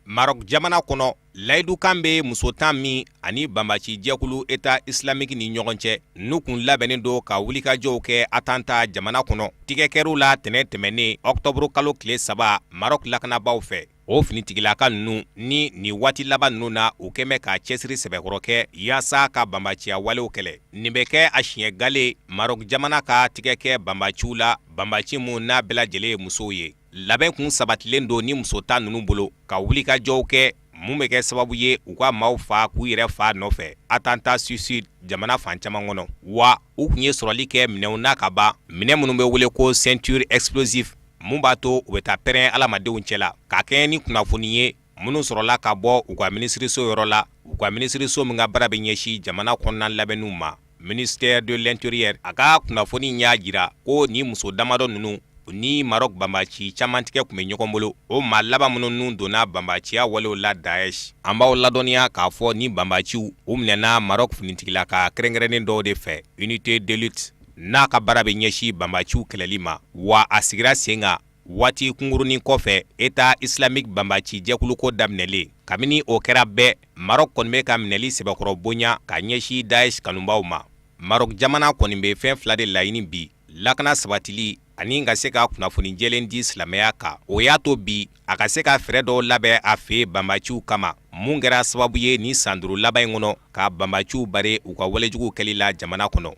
Maroc jamana kɔnɔ, layidukan bɛ muso 10 min ani banbaci jɛkulu État islamique ni ɲɔgɔn cɛ, n'u kun labɛnnen don ka wulikajɔw kɛ attentat jamana kɔnɔ, tigɛ kɛr'u la tɛnɛn tɛmɛnen octobre kalo tile 3 Maroc lakanabaaw fɛ. O finitigilaka ninnu ni nin waati laban ninnu na, u kɛn bɛ ka cɛsiri sɛbɛkɔrɔ kɛ yaasa ka banbaciya walew kɛlɛ. Nin bɛ kɛ a siɲɛ gale Maroc jamana ka tigɛ kɛ banbaciw la, banbaci mun n'a bɛɛ lajɛlen ye musow ye. Labɛn kun sabatilen don ni muso 10 ninnu bolo ka wulikajɔw kɛ mun bɛ kɛ sababu ye u ka maaw faa k'u yɛrɛ faa nɔfɛ attentat suicide jamana fan caman kɔnɔ. Wa u kun ye sɔrɔli kɛ minɛnw na ka ban, minɛn minnu bɛ wele ko ceinture explosive, mun b'a to u bɛ taa pɛrɛn adamadenw cɛ la, ka kɛɲɛ ni kunnafoni ye minnu sɔrɔla ka bɔ u ka minisiriso yɔrɔ la, u ka minisiriso min ka baara bɛ ɲɛsin jamana kɔnɔna labɛnniw ma, ministère de l'intérieur. A ka kunnafoni y'a jira ko ni muso damadɔ ninnu ni Maroc banbaci caman tigɛ tun bɛ ɲɔgɔn bolo, o maa laban minnu nun donna banbaciya walew la Daesh. An b'aw ladɔnniya k'a fɔ ni banbaciw u minɛna Maroc finitigilaka kɛrɛnkɛrɛnnen dɔw de fɛ, unité d'élite, n'a ka baara bɛ ɲɛsin banbaciw kɛlɛli ma, wa a sigira sen kan waati kunkurunin kɔfɛ État islamique banbaci jɛkulu ko daminɛlen. Kabini o kɛra bɛɛ, Maroc kɔni bɛ ka minɛli sɛbɛkɔrɔ bonya ka ɲɛsin Daesh kanubaw ma. Maroc jamana kɔni bɛ fɛn fila de laɲini bi: lakana sabatili ani ka se ka kunnafoni jɛlen di silamɛya kan. O y'a to bi a ka se ka fɛɛrɛ dɔw labɛn a fɛ banbaciw kama, mun kɛra sababu ye ni san 5 laban in kɔnɔ ka banbaciw bari u ka walejugu kɛli la jamana kɔnɔ.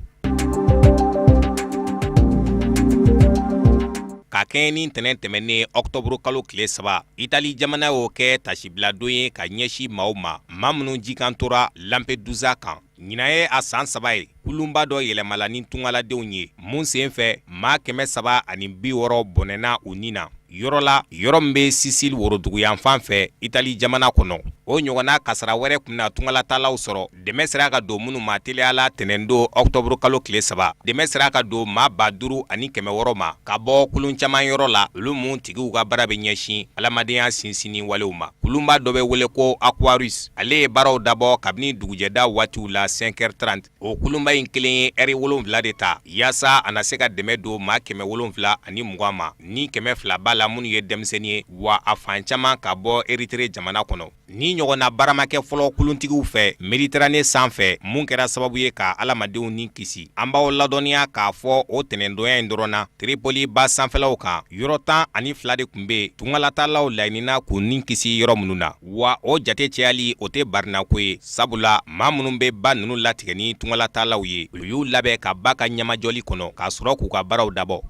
Ka kɛɲɛ ni ntɛnɛn tɛmɛnen ɔkutɔburu kalo tile 3, Itali jamana y'o kɛ tasibiladon ye ka ɲɛsin maaw ma, maa minnu jikan tora Lampedusa kan. Ɲinan ye a san 3 ye kulunba dɔ yɛlɛmala ni tungaladenw ye, mun sen fɛ maa 360 bɔnɛna u ni na yɔrɔ la, yɔrɔ min bɛ Sisili woroduguyanfan fɛ Itali jamana kɔnɔ. O ɲɔgɔnna kasara wɛrɛ tun na tungalatalaw sɔrɔ, dɛmɛ sera ka don minnu ma teliya la tɛnɛndon ɔkutɔburu kalo tile 3. Dɛmɛ sera ka don maa 5600 ma ka bɔ kulun caman yɔrɔ la, olu mun tigiw ka baara bɛ ɲɛsin adamadenya sinsinni walew ma. Kulunba dɔ bɛ wele ko Aquarius, ale ye baaraw dabɔ kabini dugujɛda waatiw la 5h30. O kulunba in kelen ye ɛri 7 de ta yaasa a na se ka dɛmɛ don maa 720 ma, ni 200 b'a la minnu ye denmisɛnnin ye, wa a fan caman ka bɔ Eritere jamana kɔnɔ. Ni ɲɔgɔnna baara ma kɛ fɔlɔ kuluntigiw fɛ Mediterane sanfɛ, mun kɛra sababu ye ka adamadenw ni kisi. An b'aw ladɔnniya k'a fɔ o tɛnɛndonya in dɔrɔn na, Tripoli ba sanfɛlaw kan, yɔrɔ 12 de tun bɛ yen tungalatalaw laɲinina k'u ni kisi yɔrɔ minnu na. Wa o jate cayali, o tɛ barinako ye, sabula maa minnu bɛ ba ninnu latigɛ ni tungalatalaw ye, u y'u labɛn ka ba ka ɲɛmajɔli kɔnɔ ka sɔrɔ k'u ka baaraw dabɔ.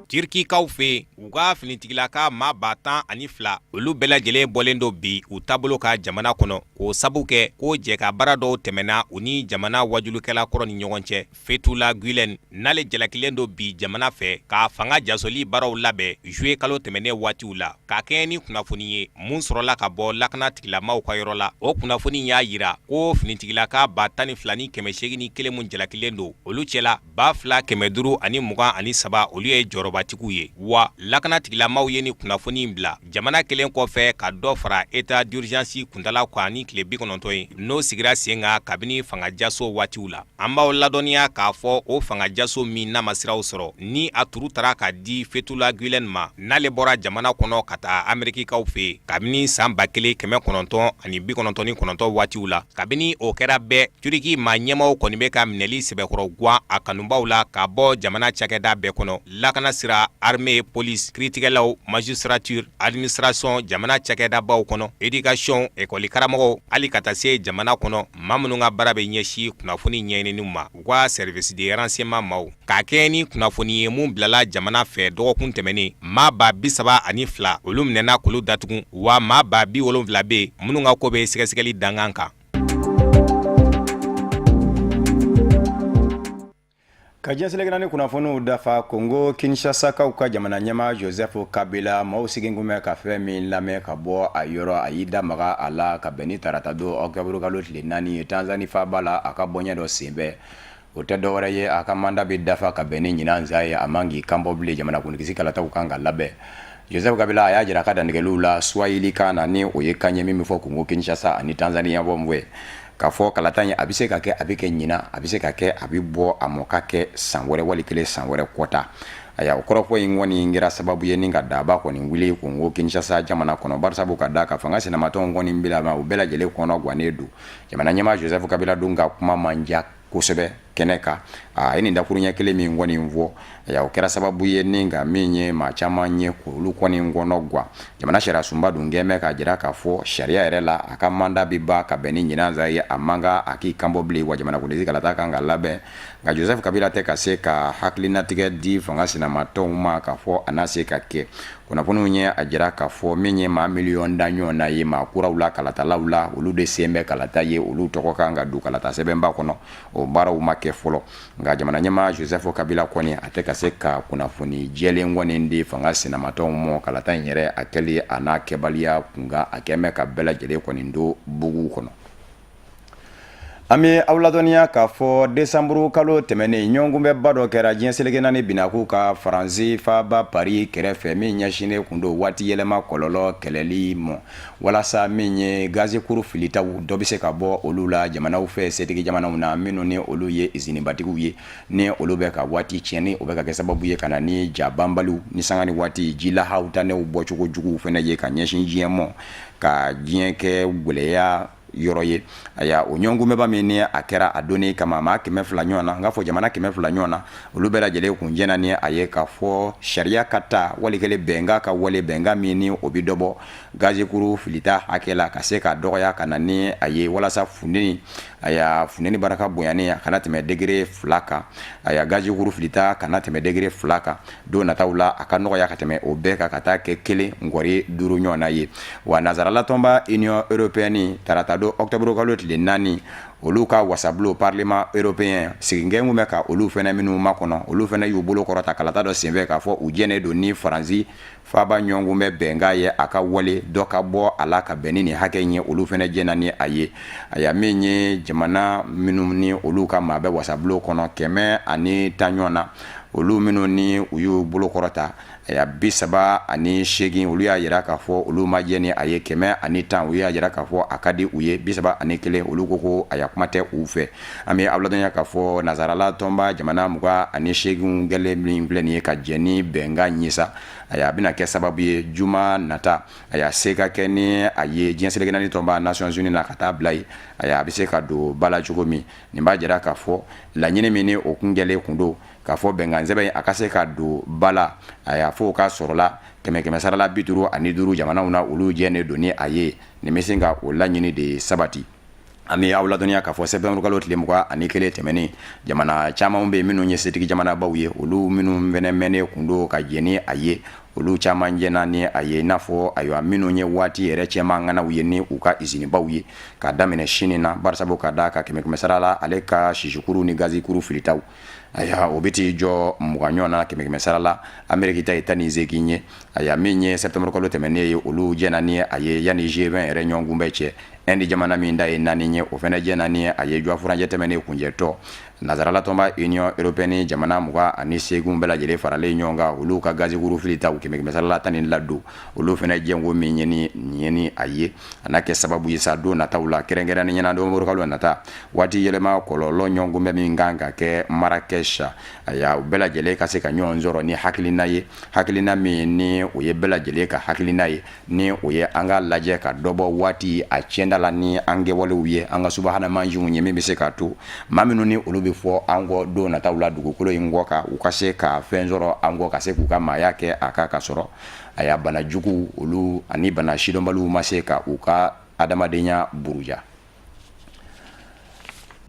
Tirikikaw fɛ yen, u ka finitigilaka maa 12,000, olu bɛɛ lajɛlen bɔlen don bi u taabolo kan jamana kɔnɔ, k'o sabu kɛ ko jɛ ka baara dɔw tɛmɛna u ni jamana wajulukɛla kɔrɔ ni ɲɔgɔn cɛ, Fetula Gulen, n'ale jalakilen don bi jamana fɛ k'a fanga jasoli baaraw labɛn juillet kalo tɛmɛnen waatiw la, ka kɛɲɛ ni kunnafoni ye mun sɔrɔla ka bɔ lakana tigilamaw ka yɔrɔ la. O kunnafoni y'a jira ko finitigilaka 12,801 mun jalakilen don, olu cɛla 2523, olu ye jɔyɔrɔbatigiw ye. Wa lakana tigilamaw ye nin kunnafoni in bila jamana kelen kɔfɛ ka dɔ fara état d'urgence kuntala kan ni tile 90 ye, n'o sigira sen kan kabini fanga jaso waatiw la. An b'aw ladɔnniya k'a fɔ o fanga jaso min n'a ma siraw sɔrɔ, ni a turu tara ka di Fetula Gulen ma, n'ale bɔra jamana kɔnɔ ka taa Amerikikaw fɛ yen kabini san 1999 waatiw la. Kabini o kɛra bɛɛ, Turiki maa ɲɛmaaw kɔni bɛ ka minɛli sɛbɛkɔrɔ gwan a kanubaw la ka bɔ jamana cakɛda bɛɛ kɔnɔ, lakana sira, armée, police, kiritigɛlaw, magistrature, administration, jamana cakɛdabaw kɔnɔ, éducation, ekɔli karamɔgɔw, hali ka taa se jamana kɔnɔ maa minnu ka baara bɛ ɲɛsin kunnafoni ɲɛɲininiw ma, u ka service de renseignement maaw. Ka kɛɲɛ ni kunnafoni ye mun bilala jamana fɛ dɔgɔkun tɛmɛnen, maa 32,000, olu minɛna k'olu datugu, wa maa 70,000 bɛ yen minnu ka ko bɛ sɛgɛsɛgɛli dankan kan. Ka diɲɛ seleke naani kunnafoniw dafa, Kongo Kinshasakaw ka jamana ɲɛmaa Joseph Kabila, maaw sigi kun bɛ ka fɛn min lamɛn ka bɔ a yɔrɔ, a y'i da maga a la ka bɛn ni taratadon ɔkutɔburu kalo tile 4 ye Tanzanie faaba la, a ka bɔɲɛ dɔ senfɛ. O tɛ dɔwɛrɛ ye, a ka mandat bɛ dafa ka bɛn ni ɲinan sa ye, a man k'i kanbɔ bilen. Jamanakuntigi kalataw kan ka labɛn. Joseph Kabila a y'a jira a ka dantigɛliw la Swahili kan na, ni o ye kan ye min bɛ fɔ Kongo Kinshasa ani Tanzanie yanfanw fɛ, k'a fɔ kalata in a bɛ se ka kɛ, a bɛ kɛ ɲinan, a bɛ se ka kɛ a bɛ bɔ a mɔ ka kɛ san wɛrɛ, wali kelen san wɛrɛ kɔta. Ayiwa, o kɔrɔfɔ in kɔni kɛra sababu ye ni ka daba kɔni wuli Kongo Kinshasa jamana kɔnɔ, barisabu ka da ka fanga sinamatɔnw kɔni bila ma, u bɛɛ lajɛlen kɔnɔ gannen don. Jamana ɲɛmaa Joseph Kabila dun ka kuma man diya kosɛbɛ kɛnɛ kan. A ye nin dakuruɲɛ kelen min kɔni fɔ, o kɛra sababu ye ni ka min ye maa caman ye k'olu kɔni kɔnɔ gan. Jamana sariya sunba dun kɛn bɛ k'a jira k'a fɔ sariya yɛrɛ la, a ka mandat bɛ ban ka bɛn ni ɲinan sa ye, a man kan a k'i kanbɔ bilen, wa jamanakuntigi kalata kan ka labɛn. Nka Joseph Kabila tɛ ka se ka hakilinatigɛ di fanga sinamatɔnw ma k'a fɔ a na se ka kɛ. Kunnafoniw ye a jira k'a fɔ min ye maa miliyɔn 10 ɲɔgɔn na ye maa kuraw la kalatalaw la, olu de sen bɛ kalata ye, olu tɔgɔ kan ka don kalata sɛbɛnba kɔnɔ. O baaraw ma kɛ fɔlɔ. Nka jamana ɲɛmaa Joseph Kabila kɔni a tɛ ka se ka kunnafoni jɛlen kɔni di fanga sinamatɔnw ma kalata in yɛrɛ a kɛli a n'a kɛbaliya kunkan. A kɛn bɛ ka bɛɛ lajɛlen kɔni don bugu kɔnɔ. An bɛ aw ladɔnniya k'a fɔ desanburu kalo tɛmɛnen, ɲɔgɔnkunbɛnba dɔ kɛra diɲɛ seleke naani binaku ka Faransi faaba Paris kɛrɛfɛ, min ɲɛsinnen kun don waati yɛlɛma kɔlɔlɔ kɛlɛli ma, walasa min ye gazikuru filitaw dɔ bɛ se ka bɔ olu la jamanaw fɛ, setigi jamanaw na minnu ni olu ye izinibatigiw ye, ni olu bɛ ka waati tiɲɛni, o bɛ ka kɛ sababu ye ka na ni ja banbaliw ni sanga ni waati jilahaw tanɛw bɔcogo juguw fana ye ka ɲɛsin diɲɛ ma, ka diɲɛ kɛ gɛlɛya yɔrɔ ye. Aya, o ɲɔgɔnkunbɛnba min ni a kɛra a donni kama, maa 200 ɲɔgɔn na, n k'a fɔ jamana 200 ɲɔgɔn na, olu bɛɛ lajɛlen kun jɛnna ni a ye k'a fɔ sariya ka ta, wali kelen bɛnkan ka wale, bɛnkan min ni o bɛ dɔ bɔ gazikuru filita hakɛ la ka se ka dɔgɔya ka na ni a ye, walasa funteni, aya, funteni barika bonyani a kana tɛmɛ degré 2 kan. Aya, gazikuru filita kana tɛmɛ degré 2 kan don nataw la, a ka nɔgɔya ka tɛmɛ o bɛɛ kan ka taa kɛ 1.5 ɲɔgɔn na ye. Wa nansarala tɔnba Union européenne, tarata don octobre kalo tile 4, olu ka wasabulon Parlement européen siginkɛ kun bɛ ka olu fana minnu makɔnɔ, olu fana y'u bolo kɔrɔta kalata dɔ senfɛ k'a fɔ u jɛnnen don ni Faransi faaba ɲɔgɔnkunbɛn bɛnkan ye, a ka wale dɔ ka bɔ a la ka bɛn ni nin hakɛ in ye. Olu fana jɛnna ni a ye. Aya, min ye jamana minnu ni olu ka maa bɛ wasabulon kɔnɔ 110 ɲɔgɔn na, olu minnu ni u y'u bolo kɔrɔta, aya, 38, olu y'a jira k'a fɔ olu ma jɛn ni a ye. 110, olu y'a jira k'a fɔ a ka di u ye. 31, olu ko ko aya, kuma tɛ u fɛ. An bɛ aw ladɔnniya k'a fɔ nansarala tɔnba jamana 28 gɛlɛn min filɛ nin ye ka jɛn ni bɛnkan ye sa, aya, a bɛna kɛ sababu ye juma nata, aya, se ka kɛ ni a ye diɲɛ seleke naani tɔnba Nations Unies na ka taa bila yen. Aya, a bɛ se ka don ba la cogo min. Nin b'a jira k'a fɔ laɲini min ni o kun kɛlen kun don k'a fɔ bɛnkan sɛbɛn a ka se ka don ba la, aya, fo ka sɔrɔla kɛmɛ kɛmɛ sarala 55 jamanaw na, olu jɛnnen don ni a ye. Nin bɛ se ka o laɲini de sabati. An bɛ aw ladɔnniya k'a fɔ septembre kalo tile 21 tɛmɛnen, jamana caman bɛ minnu ye setigi jamanabaw ye, olu minnu fana mɛnnen kun don ka jɛn ni a ye, olu caman jɛnna ni a ye, i n'a fɔ ayiwa minnu ye waati yɛrɛ cɛman ŋanaw ye ni u ka izinibaw ye, ka daminɛ sini na, barisabu ka da ka kɛmɛ kɛmɛ sara la, ale ka sisikuru ni gazikuru filitaw, aya, o bɛ t'i jɔ 20 ɲɔgɔn na kɛmɛ kɛmɛ sara la. Ameriki ta ye 18 ye. Aya, min ye septembre kalo tɛmɛnen ye, olu jɛnna ni a ye yanni G20 yɛrɛ ɲɔgɔnkunbɛn cɛ. Inde jamana min da ye 4 ye, o fana jɛnna ni a ye. Juwa furancɛ tɛmɛnen kuncɛtɔ, nansarala tɔnba Union européenne jamana 28 bɛɛ lajɛlen faralen ɲɔgɔn kan, olu ka gazikuru filitaw kɛmɛ kɛmɛ sarala 12 don, olu fana jɛnko min ye ni nin ye ni a ye, a n'a kɛ sababu ye sa don nataw la, kɛrɛnkɛrɛnnenya la novembre kalo nata, waati yɛlɛma kɔlɔlɔ ɲɔgɔnkunbɛn min kan ka kɛ Marrakech, aya, u bɛɛ lajɛlen ka se ka ɲɔgɔn sɔrɔ ni hakilina ye, hakilina min ni o ye bɛɛ lajɛlen ka hakilina ye, ni o ye an ka lajɛ ka dɔ bɔ waati a tiɲɛda la ni an kɛwalew ye, an ka subahana mansinw ye, min bɛ se k'a to maa minnu ni olu bɛ fɔ an kɔ don nataw la dugukolo in kɔ kan, u ka se ka fɛn sɔrɔ an kɔ, ka se k'u ka maaya kɛ a kan, ka sɔrɔ aya bana jugu olu ani bana sidɔnbaliw ma se ka u ka adamadenya buruja.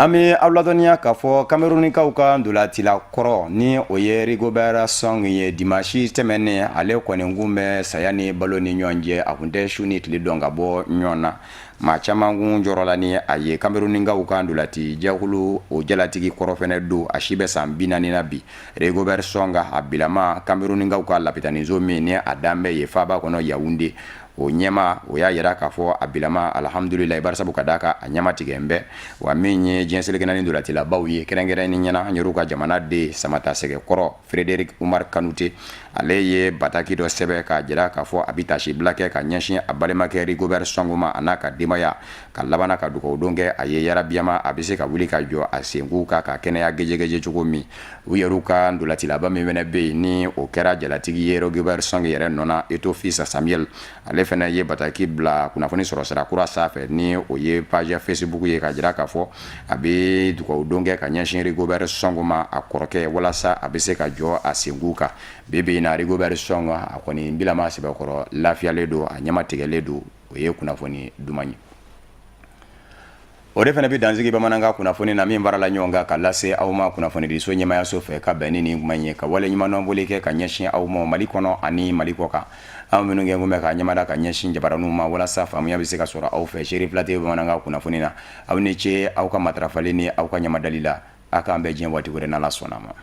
An bɛ aw ladɔnniya k'a fɔ Kamerunikaw ka ntolacila kɔrɔ ni o ye Rigobert Song ye, dimanche tɛmɛnen, ale kɔni kun bɛ saya ni balo ni ɲɔgɔn cɛ, a kun tɛ su ni tile dɔn ka bɔ ɲɔgɔn na. Maa caman kun jɔrɔla ni a ye. Kamerunikaw ka ntolaci jɛkulu o jalatigi kɔrɔ fɛnɛ don, a si bɛ san 40 na bi. Rigobert Song a bilama Kamerunikaw ka lapitaniso min ni a dan bɛ yen faaba kɔnɔ Yaoundé, o ɲɛmaa o y'a yira k'a fɔ a bilama alhamdulilayi, barisabu ka d'a kan a ɲɛma tigɛ bɛ. Wa min ye diɲɛ seleke naani ntolacilabaw ye, kɛrɛnkɛrɛnnen ɲɛna an yɛrɛw ka jamana den samata sɛgɛ kɔrɔ Frédéric Oumar Kanouté, ale ye bataki dɔ sɛbɛn k'a jira k'a fɔ a bɛ taasibila kɛ ka ɲɛsin a balimakɛ Rigobert Song ma a n'a ka denbaya, ka labanna ka dugawudon kɛ a ye yarabiyama a bɛ se ka wuli ka jɔ a senkun kan ka kɛnɛya gɛjɛgɛjɛ cogo min. U yɛrɛw ka ntolacilaba min fana bɛ yen ni o kɛra jalatigi ye Rigobert Song yɛrɛ nɔ na, Eto'o Fils Samuel, ale fana ye bataki bila kunnafoni sɔrɔ sira kura sanfɛ ni o ye page Facebook ye, k'a jira k'a fɔ a bɛ dugawudon kɛ ka ɲɛsin Rigobert Song ma, a kɔrɔkɛ, walasa a bɛ se ka jɔ a senkun kan. Bi bi in na, Rigobert Song a kɔni bilama sɛbɛkɔrɔ lafiyalen don, a ɲɛma tigɛlen don. O ye kunnafoni duman ye. O de fana bɛ dansigi bamanankan kunnafoni na min baarala ɲɔgɔn kan ka lase aw ma kunnafonidiso ɲɛmayaso fɛ ka bɛn ni nin kuma in ye, ka wale ɲumandɔn kɛ ka ɲɛsin aw ma Mali kɔnɔ ani Mali kɔ kan, aw minnu kɛ kun bɛ ka ɲɛmada ka ɲɛsin jabaraninw ma walasa faamuya bɛ se ka sɔrɔ aw fɛ Serifila TV bamanankan kunnafoni na. Aw ni ce aw ka matarafali ni aw ka ɲɛmadali la. Aw k'an bɛn diɲɛ waati wɛrɛ, n'Ala sɔnna a ma.